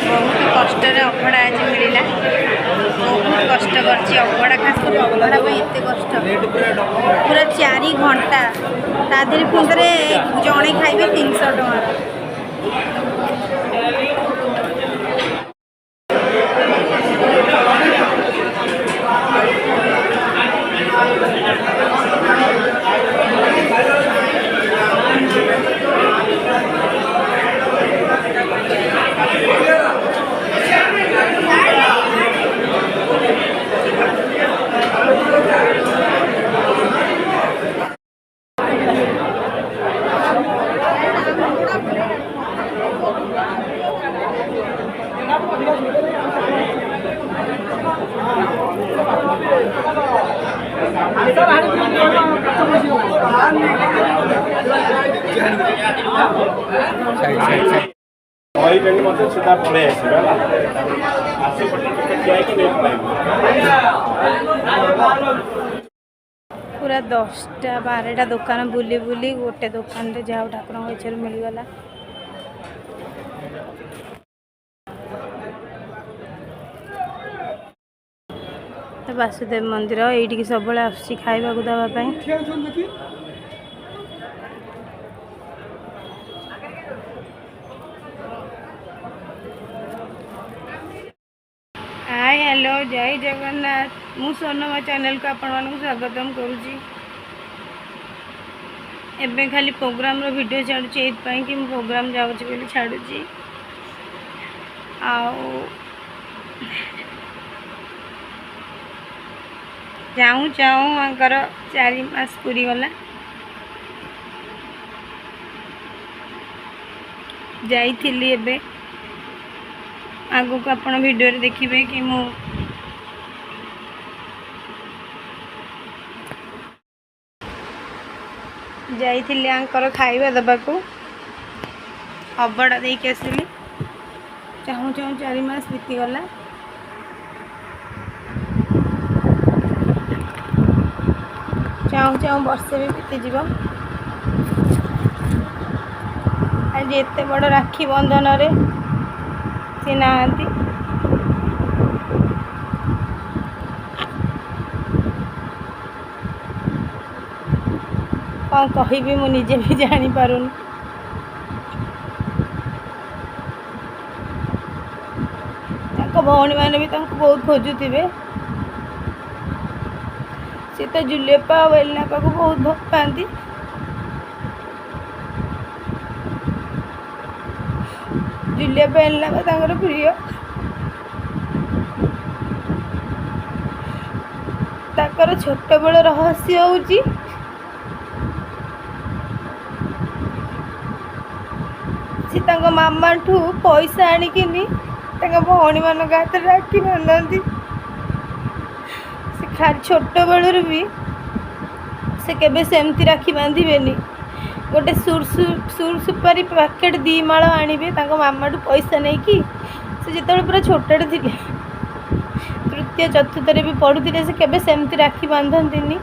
ବହୁତ କଷ୍ଟରେ ଅବଢ଼ା ଆଜି ମିଳିଲା। ବହୁତ କଷ୍ଟ କରିଛି ଅବଢ଼ା, ଖାସ କରି ଅବଢ଼ା ପାଇଁ ଏତେ କଷ୍ଟ। ପୁରା 4 ଘଣ୍ଟା ତା ଦେହରେ। ପୁଣି ଥରେ ଜଣେ ଖାଇବେ 300 ଟଙ୍କାର। କହିବେନି ମୋତେ, ସିଧା ପଳେଇ ଆସିବେ। ହେଲା, ଆସିବ ଟିକେ ଠିଆ ହେଇକି ନେଇ ପଳେଇବେ। ପୁରା 10ଟା 12ଟା ଦୋକାନ ବୁଲି ବୁଲି ଗୋଟେ ଦୋକାନରେ ଯାହା ହଉ ଠାକୁରଙ୍କ ଇଚ୍ଛାରୁ ମିଳିଗଲା। ତ ବାସୁଦେବ ମନ୍ଦିର ଏଇଠିକି ସବୁବେଳେ ଆସୁଛି ଖାଇବାକୁ ଦେବା ପାଇଁ। ହାଇ, ହ୍ୟାଲୋ, ଜୟ ଜଗନ୍ନାଥ। ମୁଁ ସୋନମା ଚ୍ୟାନେଲକୁ ଆପଣମାନଙ୍କୁ ସ୍ୱାଗତମ କରୁଛି। ଏବେ ଖାଲି ପ୍ରୋଗ୍ରାମର ଭିଡ଼ିଓ ଛାଡ଼ୁଛି ଏଇଥିପାଇଁ କି ମୁଁ ପ୍ରୋଗ୍ରାମ ଯାଉଛି ବୋଲି ଛାଡ଼ୁଛି। ଆଉ ଚାହୁଁ ଚାହୁଁ ଆଙ୍କର 4 ମାସ ପୁରିଗଲା। ଯାଇଥିଲି, ଏବେ ଆଗକୁ ଆପଣ ଭିଡ଼ିଓରେ ଦେଖିବେ କି ମୁଁ ଯାଇଥିଲି ଆଙ୍କର ଖାଇବା ଦେବାକୁ, ଅବଢ଼ା ଦେଇକି ଆସିଲି। ଚାହୁଁ ଚାହୁଁ 4 ମାସ ବିତିଗଲା। ଚାହୁଁ ଚାହୁଁ ବର୍ଷେ ବି ବିତିଯିବ। ଆଜି ଏତେ ବଡ଼ ରାକ୍ଷୀ ବନ୍ଧନରେ ସେ ନାହାନ୍ତି। କ'ଣ କହିବି ମୁଁ ନିଜେ ବି ଜାଣିପାରୁନି। ତାଙ୍କ ଭଉଣୀମାନେ ବି ତାଙ୍କୁ ବହୁତ ଖୋଜୁଥିବେ। ସେ ତ ଜୁଲିଅପା ଆଉ ଏଲିନାପାକୁ ବହୁତ ଭଲ ପାଆନ୍ତି। ଜୁଲିଅପା, ଏଲିନାପା ତାଙ୍କର ପ୍ରିୟ। ତାଙ୍କର ଛୋଟବେଳ ରହସ୍ୟ ହେଉଛି ସେ ତାଙ୍କ ମାମାଠୁ ପଇସା ଆଣିକିନି ତାଙ୍କ ଭଉଣୀମାନଙ୍କ ହାତରେ ରାକ୍ଷୀ ବାନ୍ଧନ୍ତି। ସେ ଖାଲି ଛୋଟବେଳରୁ ବି ସେ କେବେ ସେମିତି ରାକ୍ଷୀ ବାନ୍ଧିବେନି। ଗୋଟେ ସୁର ସୁପାରି ପ୍ୟାକେଟ୍ 2 ମାଳ ଆଣିବେ ତାଙ୍କ ମାମାଠୁ ପଇସା ନେଇକି। ସେ ଯେତେବେଳେ ପୁରା ଛୋଟଟେ ଥିଲେ, ତୃତୀୟ ଚତୁର୍ଥରେ ବି ପଢ଼ୁଥିଲେ, ସେ କେବେ ସେମିତି ରାକ୍ଷୀ ବାନ୍ଧନ୍ତିନି।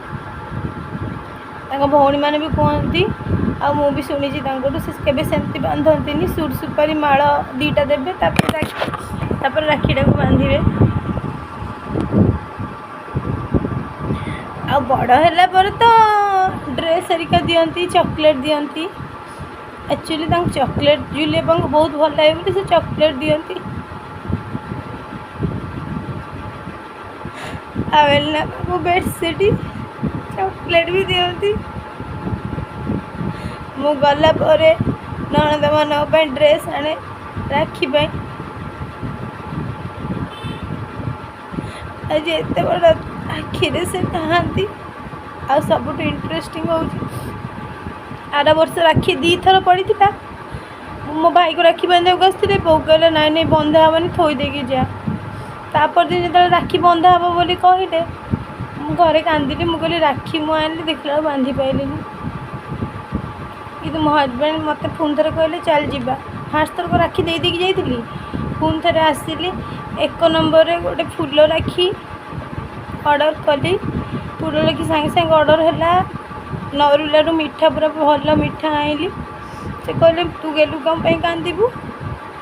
ତାଙ୍କ ଭଉଣୀମାନେ ବି କୁହନ୍ତି ଆଉ ମୁଁ ବି ଶୁଣିଛି ତାଙ୍କଠୁ, ସେ କେବେ ସେମିତି ବାନ୍ଧନ୍ତିନି। ସୁର ସୁପାରି ମାଳ 2ଟା ଦେବେ, ତାପରେ ରାକ୍ଷୀଟାକୁ ବାନ୍ଧିବେ। ଆଉ ବଡ଼ ହେଲା ପରେ ତ ଡ୍ରେସ୍ ହେରିକା ଦିଅନ୍ତି, ଚକୋଲେଟ୍ ଦିଅନ୍ତି। ଆକ୍ଚୁଆଲି ତାଙ୍କୁ ଚକୋଲେଟ୍, ଜୁଲିଆପାଙ୍କୁ ବହୁତ ଭଲ ଲାଗେ ବୋଲି ସେ ଚକୋଲେଟ୍ ଦିଅନ୍ତି। ଆଉ ଏଲିନାପାକୁ ବେଡ଼ସିଟ୍, ଚକୋଲେଟ୍ ବି ଦିଅନ୍ତି। ମୁଁ ଗଲା ପରେ ନଣନ୍ଦମାନଙ୍କ ପାଇଁ ଡ୍ରେସ୍ ଆଣେ ରାକ୍ଷୀ ପାଇଁ। ଆଜି ଏତେ ବଡ଼ ରାକ୍ଷୀରେ ସେ ନାହାନ୍ତି। ଆଉ ସବୁଠୁ ଇଣ୍ଟରେଷ୍ଟିଂ ହେଉଛି, ଆର ବର୍ଷ ରାକ୍ଷୀ 2ଥର ପଡ଼ିଥିଲା। ମୁଁ ମୋ ଭାଇ ଭାଇକୁ ରାକ୍ଷୀ ବାନ୍ଧିବାକୁ ଆସିଥିଲେ। ବୋଉ କହିଲା ନାଇଁ ନାଇଁ ବନ୍ଧା ହେବନି, ଥୋଇ ଦେଇକି ଯା। ତାପରଦିନ ଯେତେବେଳେ ରାକ୍ଷୀ ବନ୍ଧା ହେବ ବୋଲି କହିଲେ, ମୁଁ ଘରେ କାନ୍ଦିଲି। ମୁଁ କହିଲି ରାକ୍ଷୀ ମୁଁ ଆଣିଲି, ଦେଖିଲା ବେଳକୁ ବାନ୍ଧି ପାଇଲିନି। କିନ୍ତୁ ମୋ ହଜବେଣ୍ଡ ମୋତେ ପୁଣି ଥରେ କହିଲେ ଚାଲ ଯିବା। ଫାଷ୍ଟ ଥରକ ରାକ୍ଷୀ ଦେଇ ଦେଇକି ଯାଇଥିଲି, ପୁଣି ଥରେ ଆସିଲି। ଏକ ନମ୍ବରରେ ଗୋଟେ ଫୁଲ ରାକ୍ଷୀ ଅର୍ଡ଼ର କଲି। ଫୁଲ ରାକ୍ଷୀ ସାଙ୍ଗେ ସାଙ୍ଗେ ଅର୍ଡ଼ର ହେଲା। ନରୁଲାରୁ ମିଠା, ପୁରା ଭଲ ମିଠା ଆଣିଲି। ସେ କହିଲେ ତୁ ଗେଲୁ କ'ଣ ପାଇଁ କାନ୍ଦିବୁ,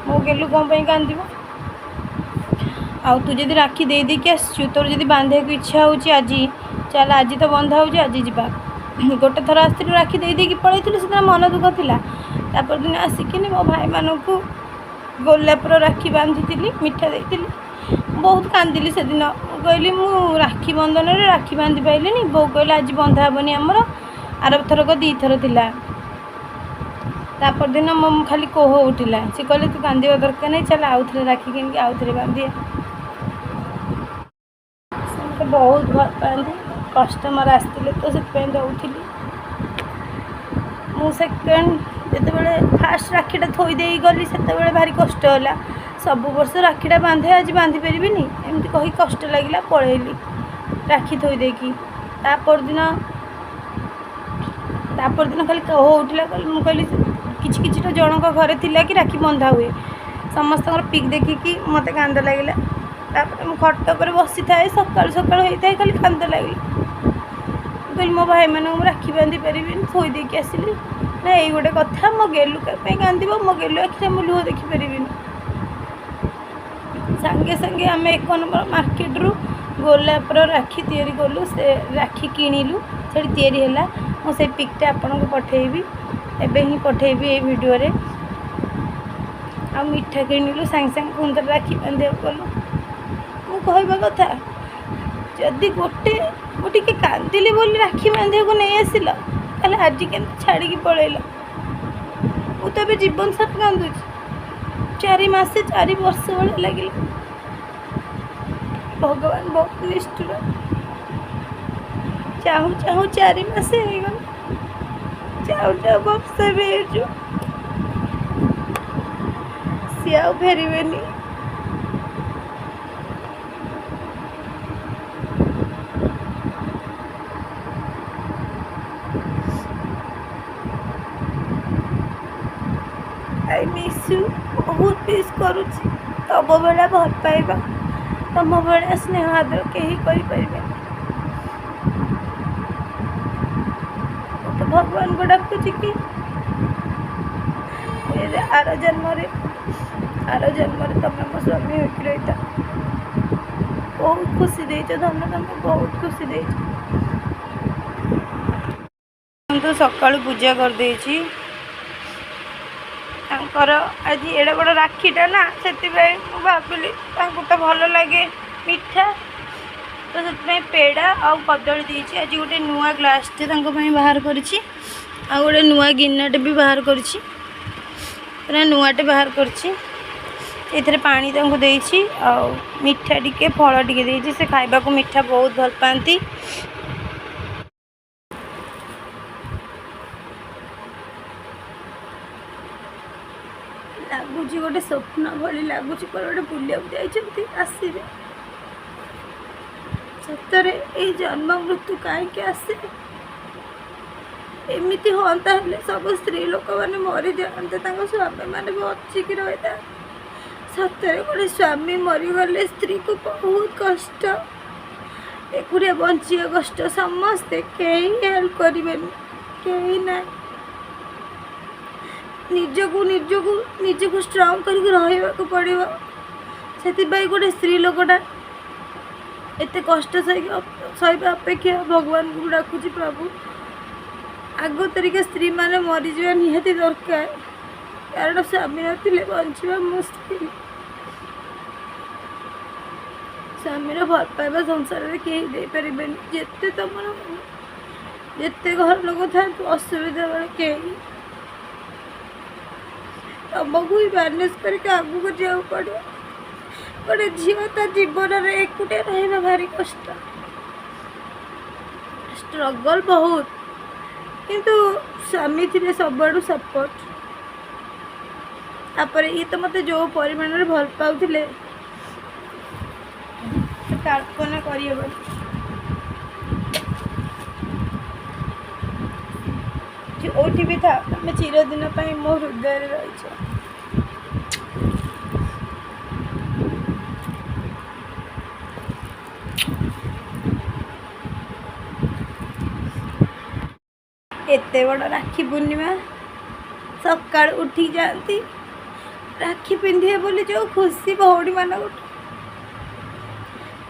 ମୋ ଗେଲୁ କ'ଣ ପାଇଁ କାନ୍ଦିବୁ, ଆଉ ତୁ ଯଦି ରାକ୍ଷୀ ଦେଇ ଦେଇକି ଆସିଛୁ, ତୋର ଯଦି ବାନ୍ଧିବାକୁ ଇଚ୍ଛା ହେଉଛି ଆଜି ଚାଲ, ଆଜି ତ ବନ୍ଧା ହେଉଛି, ଆଜି ଯିବା। ଗୋଟେ ଥର ଆସିଥିଲୁ ରାକ୍ଷୀ ଦେଇ ଦେଇକି ପଳେଇଥିଲୁ, ସେଦିନ ମନ ଦୁଃଖ ଥିଲା। ତାପରଦିନ ଆସିକିନି ମୋ ଭାଇମାନଙ୍କୁ ଗୋଲାପର ରାକ୍ଷୀ ବାନ୍ଧିଥିଲି, ମିଠା ଦେଇଥିଲି। ବହୁତ କାନ୍ଦିଲି ସେଦିନ। ମୁଁ କହିଲି ମୁଁ ରାକ୍ଷୀ ବନ୍ଧନରେ ରାକ୍ଷୀ ବାନ୍ଧି ପାଇଲିନି। ବୋଉ କହିଲା ଆଜି ବନ୍ଧା ହେବନି ଆମର, ଆର ଥରକ 2 ଥର ଥିଲା। ତାପରଦିନ ମୋ ଖାଲି କୋହ ଉଠିଲା। ସେ କହିଲେ ତୁ କାନ୍ଦିବା ଦରକାର ନାହିଁ, ଚାଲ ଆଉଥରେ ରାକ୍ଷୀ କିଣିକି ଆଉଥରେ ବାନ୍ଧିବା। ସେ ମୋତେ ବହୁତ ଭଲ ପାଆନ୍ତି। କଷ୍ଟମର୍ ଆସିଥିଲେ ତ ସେଥିପାଇଁ ଦେଉଥିଲି ମୁଁ। ସେକେଣ୍ଡ ଯେତେବେଳେ ଫାଷ୍ଟ ରାକ୍ଷୀଟା ଥୋଇ ଦେଇ ଗଲି, ସେତେବେଳେ ଭାରି କଷ୍ଟ ହେଲା। ସବୁ ବର୍ଷ ରାକ୍ଷୀଟା ବାନ୍ଧେ, ଆଜି ବାନ୍ଧି ପାରିବିନି, ଏମିତି କହି କଷ୍ଟ ଲାଗିଲା, ପଳେଇଲି ରାକ୍ଷୀ ଥୋଇ ଦେଇକି। ତା ପରଦିନ ଖାଲି କୋହ ଉଠିଲା। ମୁଁ କହିଲି କିଛି କିଛିଟା ଜଣଙ୍କ ଘରେ ଥିଲା କି ରାକ୍ଷୀ ବନ୍ଧା ହୁଏ, ସମସ୍ତଙ୍କର ପିକ୍ ଦେଖିକି ମୋତେ କାନ୍ଦ ଲାଗିଲା। ତାପରେ ମୁଁ ଖଟ ଉପରେ ବସିଥାଏ, ସକାଳୁ ସକାଳୁ ହେଇଥାଏ, ଖାଲି କାନ୍ଦ ଲାଗିଲା। ମୁଁ କହିଲି ମୋ ଭାଇମାନଙ୍କୁ ମୁଁ ରାକ୍ଷୀ ବାନ୍ଧି ପାରିବିନି, ଥୋଇ ଦେଇକି ଆସିଲି ନା, ଏଇ ଗୋଟେ କଥା। ମୋ ଗେଲୁ ପାଇଁ କାନ୍ଦିବ, ମୋ ଗେଲୁ ଆଖିରେ ମୁଁ ଲୁହ ଦେଖିପାରିବିନି। ସାଙ୍ଗେ ସାଙ୍ଗେ ଆମେ ଏକ ନମ୍ବର ମାର୍କେଟରୁ ଗୋଲାପର ରାକ୍ଷୀ ତିଆରି କଲୁ। ସେ ରାକ୍ଷୀ କିଣିଲୁ, ସେଠି ତିଆରି ହେଲା। ମୁଁ ସେଇ ପିକ୍ଟା ଆପଣଙ୍କୁ ପଠେଇବି, ଏବେ ହିଁ ପଠେଇବି ଏଇ ଭିଡ଼ିଓରେ। ଆଉ ମିଠା କିଣିଲୁ, ସାଙ୍ଗେ ସାଙ୍ଗେ ପୁଣି ଥରେ ରାକ୍ଷୀ ବାନ୍ଧିବାକୁ ଗଲୁ। ମୁଁ କହିବା କଥା, ଯଦି ଗୋଟେ ମୁଁ ଟିକେ କାନ୍ଦିଲି ବୋଲି ରାକ୍ଷୀ ବାନ୍ଧିବାକୁ ନେଇ ଆସିଲ, ତାହେଲେ ଆଜି କେମିତି ଛାଡ଼ିକି ପଳେଇଲ? ମୁଁ ତ ଏବେ ଜୀବନ ସାରା କାନ୍ଦୁଛି। 4 ମାସ 4 ବର୍ଷ ଭଳିଆ ଲାଗିଲା। ଭଗବାନ ବହୁତ ନିଷ୍ଠୁର। ଚାହୁଁ ଚାହୁଁ 4 ମାସ ହେଇଗଲା, ଚାହୁଁ ଚାହୁଁ ବର୍ଷ ବି ହେଇଯିବ। ସିଏ ଆଉ ଫେରିବେନି। I miss you, ବହୁତ ମିସ୍ କରୁଛି। ତମ ଭଳିଆ ଭଲ ପାଇବା, ତମ ଭଳିଆ ସ୍ନେହ ଆଦର କେହି କରିପାରିବେନି। ମୁଁ ତ ଭଗବାନଙ୍କୁ ଡାକୁଛି କି ଆର ଜନ୍ମରେ ତମେ ମୋ ସ୍ୱାମୀ ହୋଇକି ରହିଥା। ବହୁତ ଖୁସି ଦେଇଛ ଧନ, ତମେ ବହୁତ ଖୁସି ଦେଇଛ। ମୁଁ ସକାଳୁ ପୂଜା କରିଦେଇଛି ତାଙ୍କର। ଆଜି ଏଡ଼େ ବଡ଼ ରାକ୍ଷୀଟା ନା, ସେଥିପାଇଁ ମୁଁ ଭାବିଲି ତାଙ୍କୁ ତ ଭଲ ଲାଗେ ମିଠା, ତ ସେଥିପାଇଁ ପେଡ଼ା ଆଉ କଦଳୀ ଦେଇଛି। ଆଜି ଗୋଟେ ନୂଆ ଗ୍ଲାସ୍ଟେ ତାଙ୍କ ପାଇଁ ବାହାର କରିଛି, ଆଉ ଗୋଟେ ନୂଆ ଗିନାଟେ ବି ବାହାର କରିଛି, ପୁରା ନୂଆଟେ ବାହାର କରିଛି। ଏଥିରେ ପାଣି ତାଙ୍କୁ ଦେଇଛି ଆଉ ମିଠା ଟିକେ, ଫଳ ଟିକେ ଦେଇଛି। ସେ ଖାଇବାକୁ ମିଠା ବହୁତ ଭଲ ପାଆନ୍ତି। ଲାଗୁଛି ଗୋଟେ ସ୍ୱପ୍ନ ଭଳି ଲାଗୁଛି, କୁଆଡ଼େ ଗୋଟେ ବୁଲିବାକୁ ଯାଇଛନ୍ତି, ଆସିବେ। ସତରେ ଏଇ ଜନ୍ମ ମୃତ୍ୟୁ କାହିଁକି ଆସେ? ଏମିତି ହୁଅନ୍ତା ହେଲେ ସବୁ ସ୍ତ୍ରୀ ଲୋକମାନେ ମରିଯାଆନ୍ତେ, ତାଙ୍କ ସ୍ୱାମୀମାନେ ବଞ୍ଚିକି ରହିଥାନ୍ତେ। ସତରେ ଗୋଟେ ସ୍ୱାମୀ ମରିଗଲେ ସ୍ତ୍ରୀକୁ ବହୁତ କଷ୍ଟ, ଏକୁଟିଆ ବଞ୍ଚିବା କଷ୍ଟ। ସମସ୍ତେ କେହି ହେଲ୍ପ କରିବେନି, କେହି ନାହିଁ। ନିଜକୁ ନିଜକୁ ନିଜକୁ ଷ୍ଟ୍ରଙ୍ଗ କରିକି ରହିବାକୁ ପଡ଼ିବ। ସେଥିପାଇଁ ଗୋଟେ ସ୍ତ୍ରୀ ଲୋକଟା ଏତେ କଷ୍ଟ ସହିକି ସହିବା ଅପେକ୍ଷା ଭଗବାନଙ୍କୁ ଡାକୁଛି, ପ୍ରଭୁ, ଆଗ ତରିକା ସ୍ତ୍ରୀମାନେ ମରିଯିବା ନିହାତି ଦରକାର, କାରଣ ସ୍ୱାମୀ ନଥିଲେ ବଞ୍ଚିବା ମୁସ୍କିଲ। ସ୍ୱାମୀର ଭଲ ପାଇବା ସଂସାରରେ କେହି ଦେଇପାରିବେନି। ଯେତେ ତମର ଯେତେ ଘର ଲୋକ ଥାନ୍ତୁ, ଅସୁବିଧା ବେଳେ କେହି ତମକୁ ହିଁ ମ୍ୟାନେଜ୍ କରିକି ଆଗକୁ ଯିବାକୁ ପଡ଼ିବ। ଗୋଟେ ଝିଅ ତା ଜୀବନରେ ଏକୁଟିଆ ରହିବା ଭାରି କଷ୍ଟ, ଷ୍ଟ୍ରଗଲ୍ ବହୁତ, କିନ୍ତୁ ସ୍ୱାମୀ ଥିଲେ ସବୁଆଡ଼ୁ ସପୋର୍ଟ। ତାପରେ ଇଏ ତ ମୋତେ ଯେଉଁ ପରିମାଣରେ ଭଲ ପାଉଥିଲେ କଳ୍ପନା କରିହେବନି। ଯେଉଁଠି ବି ଥାଅ, ତମେ ଚିରଦିନ ପାଇଁ ମୋ ହୃଦୟରେ ରହିଛ। ଏତେ ବଡ଼ ରାକ୍ଷୀ ପୂର୍ଣ୍ଣିମା, ସକାଳୁ ଉଠିକି ଯାଆନ୍ତି ରାକ୍ଷୀ ପିନ୍ଧିବେ ବୋଲି, ଯେଉଁ ଖୁସି ଭଉଣୀମାନଙ୍କଠୁ।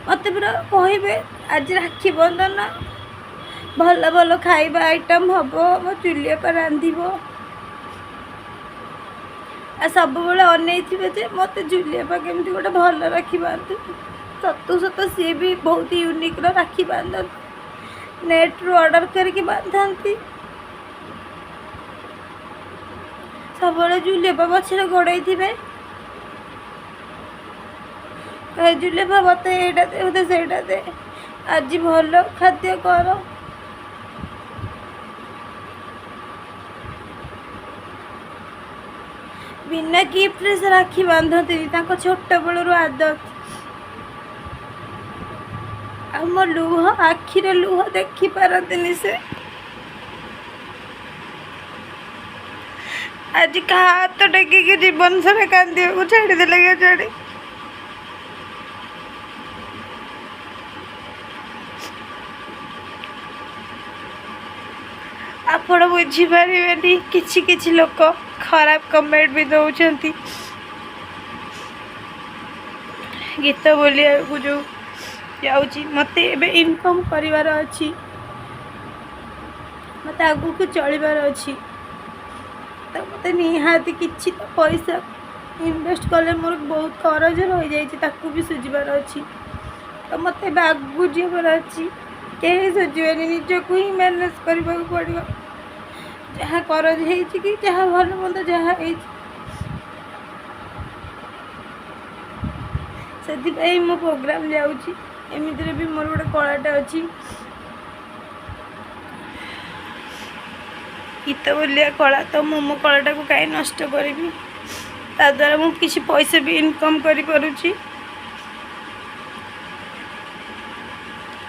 ମୋତେ ପୁରା କହିବେ ଆଜି ରାକ୍ଷୀ ବନ୍ଧନ, ଭଲ ଭଲ ଖାଇବା ଆଇଟମ୍ ହେବ, ମୋ ଚୁଲିଅପା ରାନ୍ଧିବ। ଆଉ ସବୁବେଳେ ଅନେଇଥିବେ ଯେ ମୋତେ ଜୁଲିଅପା କେମିତି ଗୋଟେ ଭଲ ରାକ୍ଷୀ ବାନ୍ଧୁ। ସତକୁ ସତ ସିଏ ବି ବହୁତ ୟୁନିକ୍ର ରାକ୍ଷୀ ବାନ୍ଧନ୍ତି, ନେଟ୍ରୁ ଅର୍ଡ଼ର କରିକି ବାନ୍ଧନ୍ତି। ସବୁବେଳେ ଜୁଲିଅପା ପଛରେ ଗୋଡ଼େଇଥିବେ, କହେ ଜୁଲିଅପା ମୋତେ ଏଇଟା ଦେ, ମୋତେ ସେଇଟା ଦେ, ଆଜି ଭଲ ଖାଦ୍ୟ କର। ବିନା ଗିଫ୍ଟରେ ସେ ରାକ୍ଷୀ ବାନ୍ଧନ୍ତିନି, ତାଙ୍କ ଛୋଟବେଳରୁ ଆଦତ। ଆଉ ମୋ ଲୁହ, ଆଖିରେ ଲୁହ ଦେଖିପାରନ୍ତିନି ସେ। ଆଜି କାହା ହାତ ଟେକିକି ଜୀବନ ସାରା କାନ୍ଦିବାକୁ ଛାଡ଼ିଦେଲେ କେଜାଣି। ଆପଣ ବୁଝିପାରିବେନି, କିଛି କିଛି ଲୋକ ଖରାପ କମେଣ୍ଟ ବି ଦେଉଛନ୍ତି। ଗୀତ ବୋଲିବାକୁ ଯେଉଁ ଯାଉଛି, ମୋତେ ଏବେ ଇନକମ୍ କରିବାର ଅଛି, ମୋତେ ଆଗକୁ ଚଳିବାର ଅଛି, ତ ମୋତେ ନିହାତି କିଛି ତ ପଇସା ଇନଭେଷ୍ଟ କଲେ ମୋର ବହୁତ କରଜ ରହିଯାଇଛି, ତାକୁ ବି ସୁଝିବାର ଅଛି। ତ ମୋତେ ଏବେ ଆଗକୁ ଯିବାର ଅଛି, କେହି ସୁଝିବେନି, ନିଜକୁ ହିଁ ମ୍ୟାନେଜ୍ କରିବାକୁ ପଡ଼ିବ। ଯାହା କରଜ ହେଇଛି କି ଯାହା ଭଲ ମନ୍ଦ ଯାହା ହେଇଛି, ସେଥିପାଇଁ ମୁଁ ପ୍ରୋଗ୍ରାମ୍ ଯାଉଛି। ଏମିତିରେ ବି ମୋର ଗୋଟେ କଳାଟା ଅଛି, ଗୀତ ବୋଲିବା କଳା। ତ ମୁଁ ମୋ କଳାଟାକୁ କାହିଁ ନଷ୍ଟ କରିବି? ତା ଦ୍ୱାରା ମୁଁ କିଛି ପଇସା ବି ଇନକମ୍ କରିପାରୁଛି।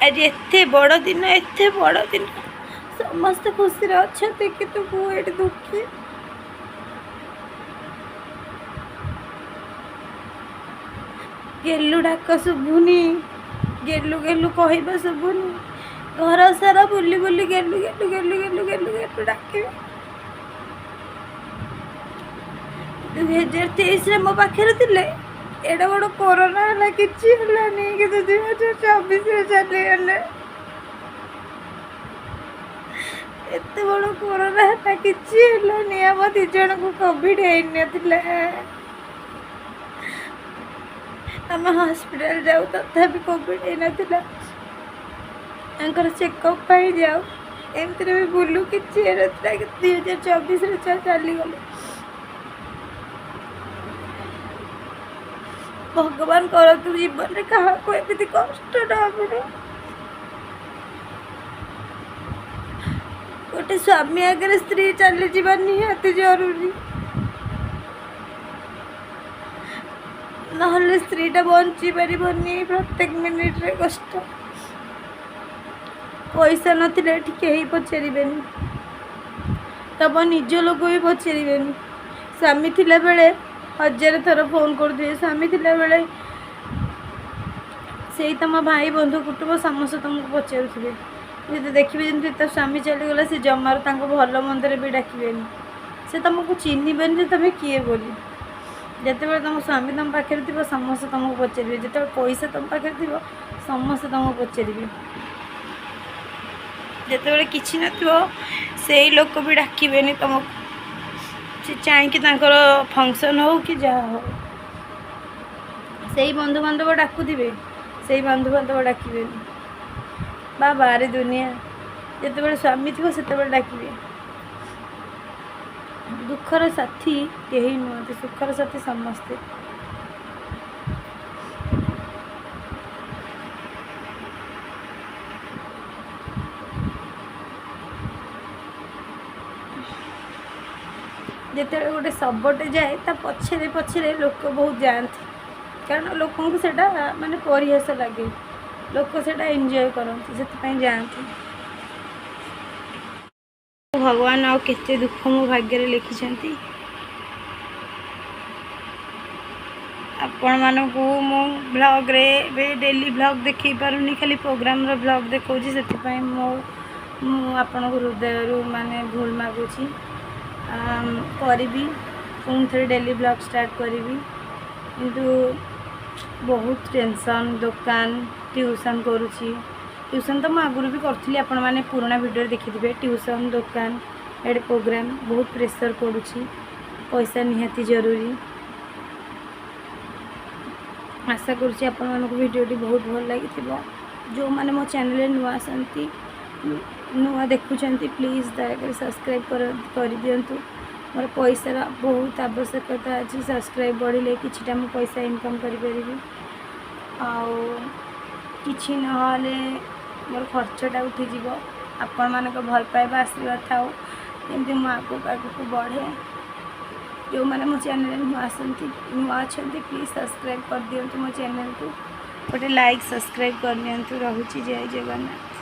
ଆଜି ଏତେ ବଡ଼ ଦିନ, ଏତେ ବଡ଼ ଦିନ, ସମସ୍ତେ ଖୁସିରେ ଅଛନ୍ତି, କିନ୍ତୁ ମୁଁ ଏଠି ଦୁଃଖୀ। ଗେଲୁ ଡାକ ଶୁଭୁନି, ଗେଲୁ ଗେଲୁ କହିବା ଶୁଭୁନି। ଘର ସାରା ବୁଲି ବୁଲି ଗେଲୁ ଗେଲୁ ଗେଲୁ ଗେଲୁ ଗେଲୁ ଗେଲୁ ଡାକିବେ। 2023ରେ ମୋ ପାଖରେ ଥିଲେ, ଏଡ଼େ ବଡ଼ କରୋନା ହେଲା କିଛି ହେଲାନି, କିନ୍ତୁ 2024ରେ ଚାଲିଗଲେ। ଏତେ ବଡ଼ କରୋନା ହେଲା କିଛି ହେଲାନି, ଆମ ଦୁଇ ଜଣଙ୍କୁ କୋଭିଡ଼ ହେଇନଥିଲା। ଆମେ ହସ୍ପିଟାଲ ଯାଉ, ତଥାପି କୋଭିଡ଼ ହେଇନଥିଲା। ତାଙ୍କର ଚେକଅପ୍ ପାଇଁ ଯାଉ, ଏମିତିରେ ବି ବୁଲୁ, କିଛି ହେଇନଥିଲା, କିନ୍ତୁ 2024ରେ ଚାଲିଗଲେ। ଭଗବାନ କରନ୍ତୁ ଜୀବନରେ କାହାକୁ ଏମିତି କଷ୍ଟ ନ ମିଳୁ। ଗୋଟେ ସ୍ୱାମୀ ଆଗରେ ସ୍ତ୍ରୀ ଚାଲିଯିବା ନିହାତି ଜରୁରୀ, ନହେଲେ ସ୍ତ୍ରୀଟା ବଞ୍ଚି ପାରିବନି। ପ୍ରତ୍ୟେକ ମିନିଟ୍ରେ କଷ୍ଟ। ପଇସା ନଥିଲେ ଏଠି କେହି ପଚାରିବେନି, ତମ ନିଜ ଲୋକ ବି ପଚାରିବେନି। ସ୍ୱାମୀ ଥିଲାବେଳେ ହଜାରେ ଥର ଫୋନ୍ କରୁଥିବେ, ସ୍ୱାମୀ ଥିଲାବେଳେ ସେଇ ତମ ଭାଇ ବନ୍ଧୁ କୁଟୁମ୍ବ ସମସ୍ତେ ତୁମକୁ ପଚାରୁଥିବେ। ଯଦି ଦେଖିବେ ଯେମିତି ତା ସ୍ୱାମୀ ଚାଲିଗଲା, ସେ ଜମାରୁ ତାଙ୍କୁ ଭଲ ମନ୍ଦରେ ବି ଡାକିବେନି, ସେ ତୁମକୁ ଚିହ୍ନିବେନି ଯେ ତୁମେ କିଏ ବୋଲି। ଯେତେବେଳେ ତୁମ ସ୍ୱାମୀ ତୁମ ପାଖରେ ଥିବ, ସମସ୍ତେ ତୁମକୁ ପଚାରିବେ। ଯେତେବେଳେ ପଇସା ତୁମ ପାଖରେ ଥିବ, ସମସ୍ତେ ତୁମକୁ ପଚାରିବେ। ଯେତେବେଳେ କିଛି ନଥିବ, ସେଇ ଲୋକ ବି ଡାକିବେନି ତୁମକୁ, ସେ ଚାହିଁକି ତାଙ୍କର ଫଙ୍କସନ୍ ହଉ କି ଯାହା ହଉ। ସେଇ ବନ୍ଧୁବାନ୍ଧବ ଡାକୁଥିବେ, ସେଇ ବନ୍ଧୁବାନ୍ଧବ ଡାକିବେନି। ବା ବାରେ ଦୁନିଆ। ଯେତେବେଳେ ସ୍ୱାମୀ ଥିବ ସେତେବେଳେ ଡାକିବେ। ଦୁଃଖର ସାଥୀ କେହି ନୁହନ୍ତି, ସୁଖର ସାଥୀ ସମସ୍ତେ। ଯେତେବେଳେ ଗୋଟେ ଶବଟେ ଯାଏ, ତା ପଛରେ ପଛରେ ଲୋକ ବହୁତ ଯାଆନ୍ତି, କାରଣ ଲୋକଙ୍କୁ ସେଇଟା ମାନେ ପରିହାସ ଲାଗେ। ଲୋକ ସେଇଟା ଏନ୍ଜୟ କରନ୍ତି, ସେଥିପାଇଁ ଯାଆନ୍ତି। ଭଗବାନ ଆଉ କେତେ ଦୁଃଖ ମୋ ଭାଗ୍ୟରେ ଲେଖିଛନ୍ତି। ଆପଣମାନଙ୍କୁ ମୁଁ ଭ୍ଲଗ୍ରେ ଏବେ ଡେଲି ଭ୍ଲଗ୍ ଦେଖାଇ ପାରୁନି, ଖାଲି ପ୍ରୋଗ୍ରାମର ଭ୍ଲଗ୍ ଦେଖାଉଛି। ସେଥିପାଇଁ ମୁଁ ଆପଣଙ୍କୁ ହୃଦୟରୁ ମାନେ ଭୁଲ ମାଗୁଛି। କରିବି, ପୁଣି ଥରେ ଡେଲି ଭ୍ଲଗ୍ ଷ୍ଟାର୍ଟ କରିବି, କିନ୍ତୁ ବହୁତ ଟେନସନ୍। ଦୋକାନ, ଟ୍ୟୁସନ୍ କରୁଛି। ଟ୍ୟୁସନ୍ ତ ମୁଁ ଆଗରୁ ବି କରୁଥିଲି, ଆପଣମାନେ ପୁରୁଣା ଭିଡ଼ିଓରେ ଦେଖିଥିବେ। ଟ୍ୟୁସନ୍, ଦୋକାନ, ଏଡ଼େ ପ୍ରୋଗ୍ରାମ୍, ବହୁତ ପ୍ରେସର୍ ପଡ଼ୁଛି। ପଇସା ନିହାତି ଜରୁରୀ। ଆଶା କରୁଛି ଆପଣମାନଙ୍କୁ ଭିଡ଼ିଓଟି ବହୁତ ଭଲ ଲାଗିଥିବ। ଯେଉଁମାନେ ମୋ ଚ୍ୟାନେଲରେ ନୂଆ ଆସନ୍ତି, ନୂଆ ଦେଖୁଛନ୍ତି, ପ୍ଲିଜ୍ ଦୟାକରି ସବସ୍କ୍ରାଇବ୍ କରିଦିଅନ୍ତୁ। ମୋର ପଇସାର ବହୁତ ଆବଶ୍ୟକତା ଅଛି। ସବସ୍କ୍ରାଇବ୍ ବଢ଼ିଲେ କିଛିଟା ମୁଁ ପଇସା ଇନକମ୍ କରିପାରିବି ଆଉ କିଛି ନହେଲେ ମୋର ଖର୍ଚ୍ଚଟା ଉଠିଯିବ। ଆପଣମାନଙ୍କ ଭଲ ପାଇବା, ଆଶୀର୍ବାଦ ଥାଉ, ଯେମିତି ମୁଁ ଆଗକୁ ଆଗକୁ ବଢ଼େ। ଯେଉଁମାନେ ମୋ ଚ୍ୟାନେଲରେ ନୂଆ ଆସନ୍ତି, ନୂଆ ଅଛନ୍ତି, ପ୍ଲିଜ୍ ସବସ୍କ୍ରାଇବ୍ କରିଦିଅନ୍ତୁ ମୋ ଚ୍ୟାନେଲକୁ। ଗୋଟେ ଲାଇକ୍, ସବସ୍କ୍ରାଇବ୍ କରିନିଅନ୍ତୁ। ରହୁଛି, ଜୟ ଜଗନ୍ନାଥ।